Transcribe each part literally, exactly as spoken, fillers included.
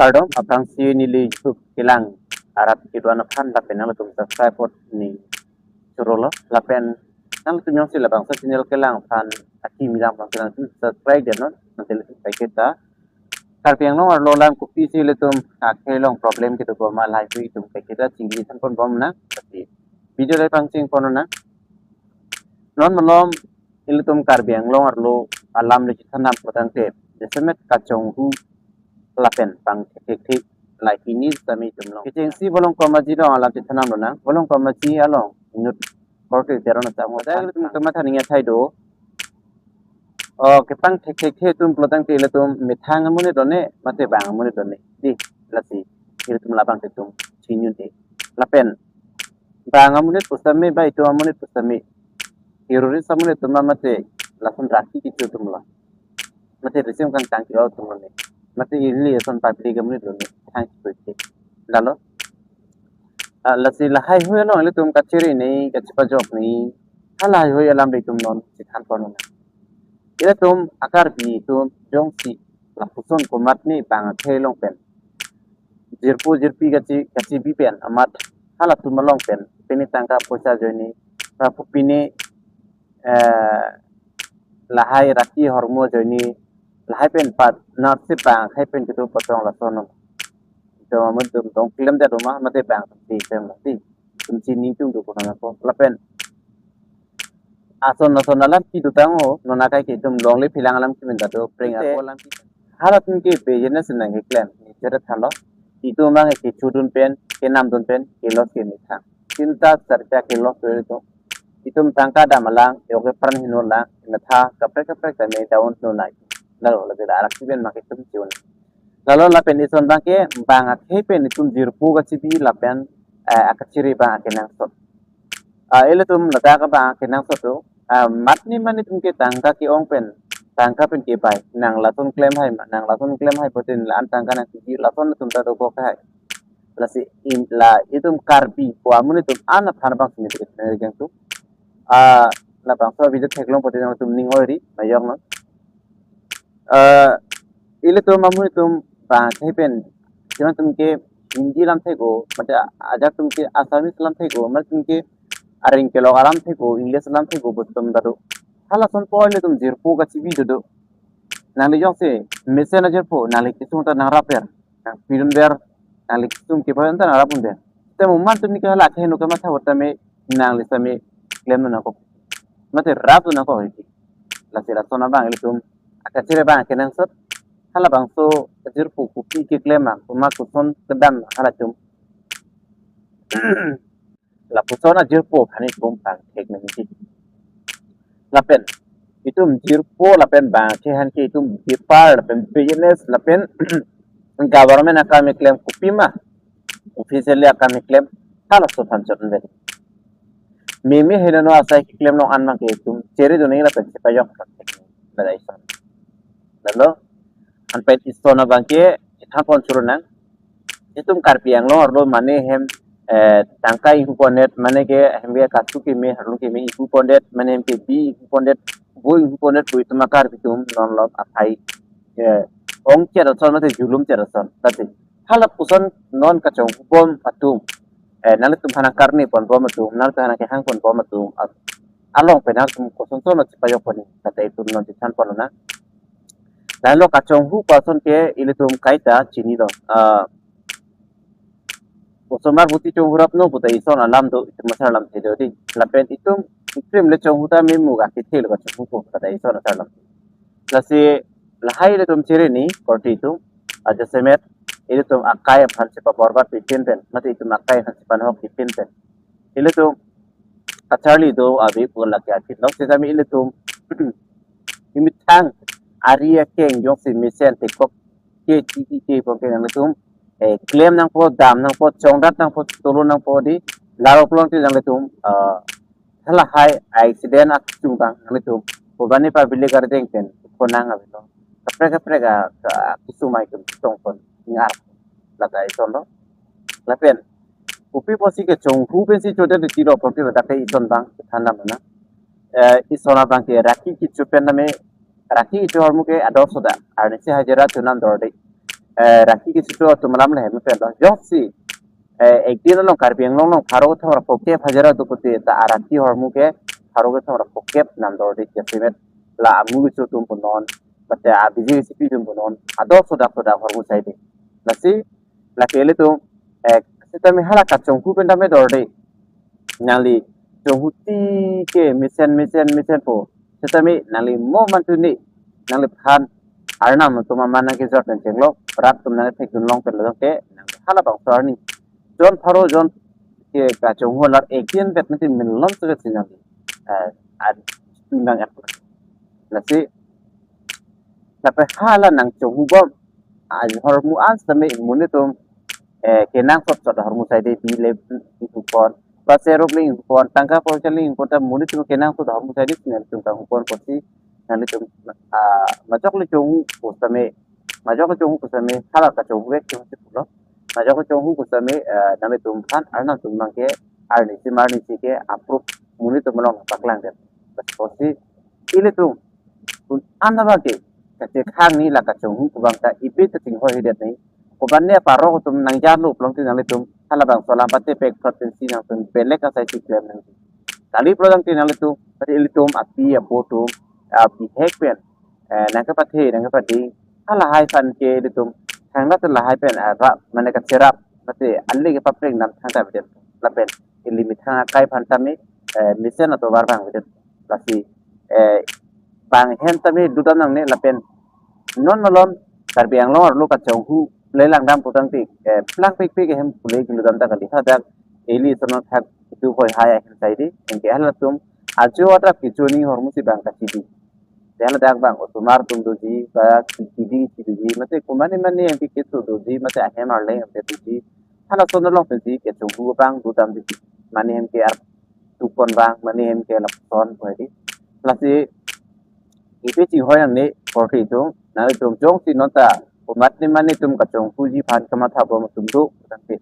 Kardom, aphrangsi neli YouTube kelang arat kedo-an aphan lapen nangtum subscribe pot ni choro lo, lapen nangtum jongsi labangso channel kelang aphan akimi lang aphan kelang tum subscribe det non, nanti ilitum kaiketa Karbi Anglong arlo alam kopisi ilitum akhei along problem kedo bom ma lahai hui itum kaiketa chingki than pon bom nang, tapi video le pangcheng pon nang. Non malom ilitum Karbi Anglong arlo alam le chethan nang putangte, jasemet kachonghu lapen bang thekthe lahai hini sami itum along. Kechengsi Bolong Komaji along alam chethan nang lo nang, Bolong Komaji along inut korte teron atang. Hoda ilitum kamatha ning athai do. Oh, kepang thekthe atum putangte ilitum methang amonit do ne, mate bang amonit do ne. Di, lasi ilitum labang te itum chiniun te. Lapen bang amonit pusitame ba itum amonit pusitame, terrorist amonit atum ma mate lason raki kecho atum lo, mate risim kangtang ke-o atum lo ne, mate ili ason public amonit lo ne, thang chipui ke. Lalo, ah, lasi lahai hui along ilitum kachere ne, kachepajok ne, halahai hui alam le itum non chethan pon nang. Ilitum a-Karbi atum jongsi lapuson komatne bang akhei along pen jirpo jirpi kachi, kachibi pen amat halatum along pen pine tangka poisa ajoine, lapu pine, eh, lahai raki hormu ajoine, lahai pen pat narsi bang akhei pen kedo patong lason. Itum amonit atum tong klem det ma mate bang atum si klem lasi itum chini tung do pon nang ko. Lapen ason ason alam kedo tang o, non akai ke itum longle philang alam kemen ta do, preng ako alam ke. Halatum ke business nang keklem, ni chere than lo. Itum mang ke chodun pen, kenamdun pen, ke loss keme thang. Tinta charta ke loss do itum. Itum tangka dam alang, yok ke pran hino lang, metha kaprek kaprek tame down no nai. Lalo lagi da arak siben mak itum chiun. Lalo lapen ison bang ke, bang akhei pen itum jirpo kachibi lapen, eh, akachere bang akenangsot. Ah, ilitum ladak abang akenangsot do. Ah, matne mane itum ke tangka ke-ong pen, tangka pen kebai. Nang lason klem hai ma, nang lason klem hai putin la-an tangka nang kebi, lason atum ta dokok hai. Lasi in la itum Karbi ko amonit atum an aphan bang sini tiket nang rejang tu. Ah, labangso video theklong putin nangtum ning oi ri, mayok non. Eh, ilitum amonit atum bang akhei pen, jema atum ke Hindi alam thek-o, mate ajak atum ke Assamese alam thek-o, mate atum ke aring kelok alam thek-o, English alam thek-o, putum ta do. Halason po ilitum jirpo kachibi do do. Nangli jongsi mesen ajirpo, nangli kesung ta nangrap ver, nang pidun ver, nangli kesung keboi ta nangrap un ver. Te mo man atum ni ke hala akhei no kamatha tame nangli sami klem nangkok. Mate rap nangkok iki. Lasi lason abang ilitum akachere bang akenangsot. Halabangso ajirpo kopi keklem ma, komat koson kedam halatum. Lapuson ajirpo aphan itum bang thek nangji. Lapen itum jirpo lapen bang akhei aphan ke itum bepar lapen business lapen government akam keklem kopi ma, officially akam keklem, halaso aphan chot vet. Mimi henono asai keklem long an bang ke itum chere do nang lapen chepajok. Bada ison. Lalo, anpet ison abang ke, than pon choro nang. Itum Karbi Anglong arlo mane hem, eh, tangka inghu pondet, mane ke hem ke kasu keme, harlung keme inghu pondet, mane hem kebi inghu pondet, boi inghu pondet, boi itum a-Karbi atum non lom aphai, eh, ong chet ason mate julum chet ason. Tati, halapuson non kachonghu bom atum, eh, nanglitum aphan karni pon bom atum, nanglitum aphan kehang pon bom atum, a-, along pen nangtum kosonson lo chepajok pon ni, kata itum non chethan pon nang. Lalo kachonghu ason ke ilitum kaita chini lo. Ah, osomar buti chonghu rap no puta ison alam do, itum asar alam te do di. Lapen itum krim le chonghu ta memu ga kethe lo kachonghu ko kata ison asar alam. Lasi lahai ilitum chere ni korte itum, ah, jasemet ilitum akai aphan chepaborbat pipin pen, mate itum akai aphan chepanhok pipin pen. Ilitum kacharli do ave pu lake aphi lo, setame ilitum imethang ari akeng jongsi mesen tekok ke tiki ke pon ke nanglitum, eh, klem nangpo, dam nangpo, chongdat nangpo, tolo nangpo di, laro plong ti nanglitum, eh, halahai accident atum bang nanglitum, kobani public gardeng pen, konang ave lo. Kaprek kaprek a, ka, kesung mai tum tong pon, ngar, lata ison lo. Lapen, kopi pusi kachonghu pensi chodet ti lo, pon ti ladak ke ison bang, than dam nang. Eh, ison abang ke raki kecho pen tame, raki kecho ahormu ke ador soda, arnisi hajira chonam dorde. eh, rakhi kechitu atum alam le hem pen lo. Jongsi, eh, ekdin along Karbi Anglong along pharo kethom ra phokep hajira do pulote ta arakhi ahormu ke pharo kethom ra phokep nam dorde jasemet la amu kecho atum punon, mate a B J P C P atum punon, ado sodak sodak ahormu saide. Lasi, lake ilitum, eh, sitame hala kachonghu pen tame dorde. Nangli chonghu ti ke mesen, mesen, mesenpo. Sitame nangli mo mantu ni, nangliphan Arnam atum aman nangkejor pen chenglok, rat atum nangthekdun long pen lo ke, nang halabangso arni. Jon pharo jon ke kachonghu alar ekdin bet mati minlom suket si nangli. Eh, ad, nang ek. Lasi, lapen hala nangchonghu bom ahormu an sitame monit atum, eh, kenangsot sot ahormu saide, bile ingkupon, paserok le ingkupon, tangka poisa le ingkupon, ta monit atum kenangsot ahormu saide si nangtum kangkupon pusi nanglitum, ah, majok le chonghu pusitame, majok le chonghu pusitame, hala kachonghu ek chonghu si pulo. Majok le chonghu pusitame, eh, nanglitum aphan Arnam atum abang ke arnisi arnisi ke approve monit atum along paklangdet. Pusi ilitum un-an abang ke kachethang ni la kachonghu pu abang ta ipi ta chinghoi hidet ni. Koban ne parok atum nangjarlo pulote nanglitum halabangso alam pate pek protein si nangtum belek asai si klem nangji. Kali pulo tangte nanglitum, pati ilitum api apo atum, abihek pen, eh, nangkepathe, nangkepathe, halahai aphan ke ilitum thangta lahai pen, eh, ra, mane kacherap, mate ale kepaprek nam thangta avedet. Lapen ili methang akai aphan tame, eh, mesen atovar abang avedet. Lasi, eh, bang hem tame dodam nangne lapen non malom Karbi Anglong arlo kachonghu le langdam putangte, eh, plangpikpik ahem pule keludam ta kali. Hadak ili sono thak itu hoi hai ahem saide, anke halatum ajo atrap kecho aning ahormu si bang kachidi. Te haladak bang osomar atum doji, ba kidi chidoji, mate komatne matne anke keso doji, mate ahem arleng anke doji. Halason along pensi kachonghu abang dodam doji. Mane hem ke ar tukon abang, mane hem ke lapuson ko hedi. Lasi ipi chinghoi nangne korte atum, nanglitum jongsi non ta komatne matne atum kachonghuji aphan kamatha bom atum do, tangte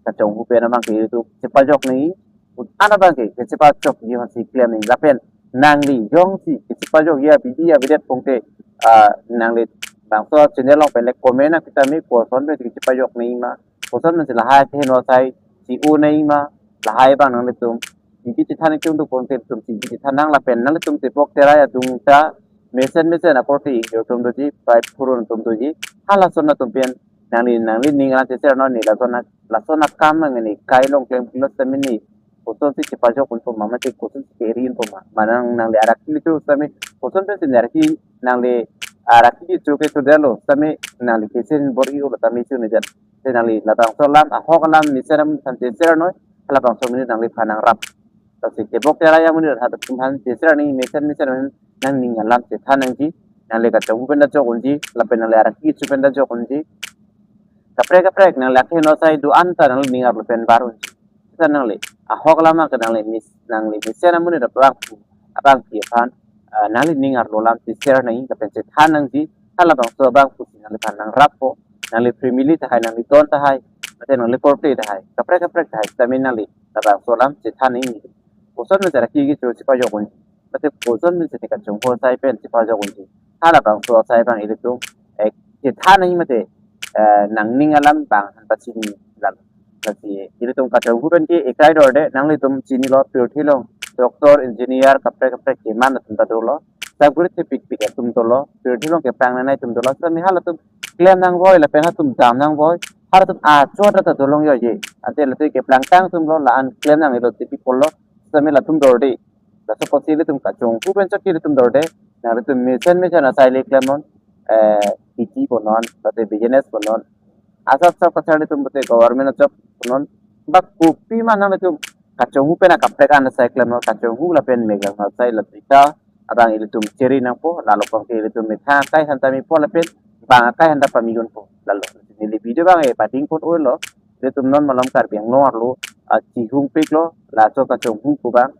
kachonghu pen abang ke ilitum chepajok nangji, un-an abang ke kechepajokji aphan si klem nangji. Lapen nangli jongsi kechepajokji abidi avedet pulote, ah, nangli bangso channel along pen le comment nangketame, koson pen kechepajok nangji ma, koson pen si lahai keheno asai si-o nangji ma, lahai abang nanglitum ningje chethan nangji, atum do pulote ilitum si ningje chethan nang lapen nanglitum tebok terai adung ta mesen mesen akorte ingjir atum doji, pai phurun atum doji, halason atum pen nangli, nangli ning alam cheser non ni, lason a, lason akam nangli kai along klem kilo sitame ni, kosonsi chepajok unpo ma, mate kosonsi keri unpo ma, manang nangli arakhi kecho sitame, koson pensi arakhi, nangli arakhi kecho ke chodelo sitame nangli kesen bor-i-o lo tame chu nejan. Te nangli labangso alam, ahok alam mesen amonit aphan cheser noi, halabangso amonit nangliphan nangrap. Lasi tebok terai amonit halatum aphan cheser nangji, mesen mesen amonit nangning alam chethan nangji, nangli kachonghu pen ta jok unji, lapen nangli arakhi kecho pen ta jok unji. Kaprek kaprek nangli akeheno asai do-an ta nangli ning arlo pen bar unji. Seta nangli ahok alam ke nangli mis, nangli mesen amonit abang pu, abangpi aphan, ah, nangli ning arlo alam cheser nangji, lapen chethan nangji, halabangso abang pusi nangliphan nangrappo, nangli family tahai, nangli don tahai, mate nangli korte tahai, kaprek kaprek tahai, sitame nangli labangso alam chethan nangji. Koson pen si arakhi kecho chepajok unji, mate koson pen si kachonghu asai pen chepajok unji, halabangso asai abang ilitum, eh, chethan nangji mate, eh, nangning alam abang aphan pachini lalo. Lasi ilitum kachonghu pen ke ekai dorde, nanglitum chinilo, pirthe along doctor, engineer, kaprek kaprek keman atum ta dolo, saguri thepikpik atum dolo, pirthe along keplang nangnei atum dolo, sitame halatum klem nangvoi lapen halatum dam nangvoi, halatum ajo ta dolong yoje. Ante latum keplangtang atum lo, la-an klem nangnelo tipi polo, sitame latum dorde. Laso apotsi ilitum kachonghu pen chot ke ilitum dorde, nanglitum mesen mesen asai le klemnon, eh, kiti ponon, mate business ponon, asap sap kachar ilitum mate government ajok ponon, ba kopima nanglitum kachonghu pen akaprek an asai klemnon, kachonghu lapen megang asai la dita abang ilitum cheri nangpo, lalo abang ke ilitum methang akai aphan ta mepo lapen bang akai aphan ta pami unpo, lalo. Neli video abang e pading pon oi lo, ilitum non malom Karbi Anglong arlo, ah, chihungpik lo, laso kachonghu pu abang,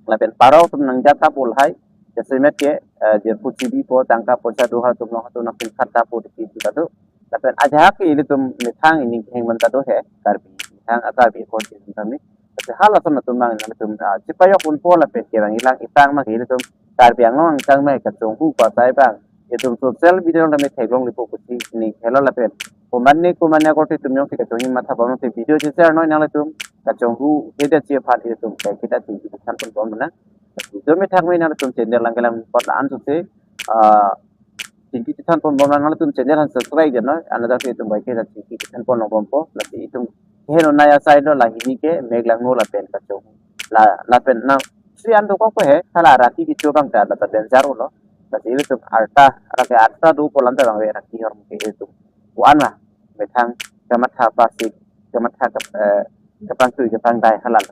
lapen parok atum nangjat ta pu lahai, jasemet ke, eh, jirpo chibipo, tangka poisa do halatum along halatum nangpin khat ta pu diki itu ta do. Lapen ajahak ke ilitum methang ining keheng man ta do he, Karbi, methang a-Karbi akor si tame. Tapi halason atum abang nangtum, ah, chepajok unpo lapen kevang ilang itang ma ke ilitum Karbi Anglong angkang ma kachonghu pu asai abang itum social media along tame theklonglepo pusi ning helo lapen komatne komatne akorte itum jongsi kachonghi matha bomlo te video cheshare noi nanglitum kachonghu heda chi aphan itum kaiketa chingki chethan ponbom nang. Itum methang me nanglitum channel lang kelang pot la-an sose, ah, chingki chethan ponbom nang, nanglitum channel han subscribe dei noi, another itum kaiketa chingki chethan ponbompo, lasi itum heno naya side lo lahini ke meglangno lapen kachonghu. La, lapen nang si an dokok he, hala rati kecho abang ta, la ta danger lo. Lasi itum arta, rati arta do polam ta bang ve rati hor ke itum. Wan ma, methang kamatha pasik, kamatha kap-, eh, kapangtui kapangdai halal.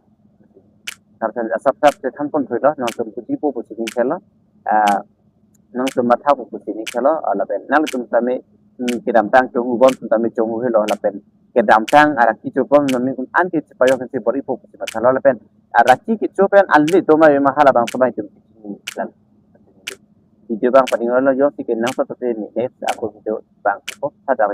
Karena asap sap chethan ponthuilo, nangtum kuchipo pusi ning helo. Ah, nangtum mathapo pusi ning helo, ah, lapen nangtum tame, hmm, kedamtang chonghu bom tum tame chonghu helo, lapen kedamtang araki chobom nami kun an ke chepayok si bor-ipo pusi mathalo lapen araki kecho pen anli toma yoma halabang toma itum. Video abang padinglo, jongsi kenangsot te next ako video abang ko sadar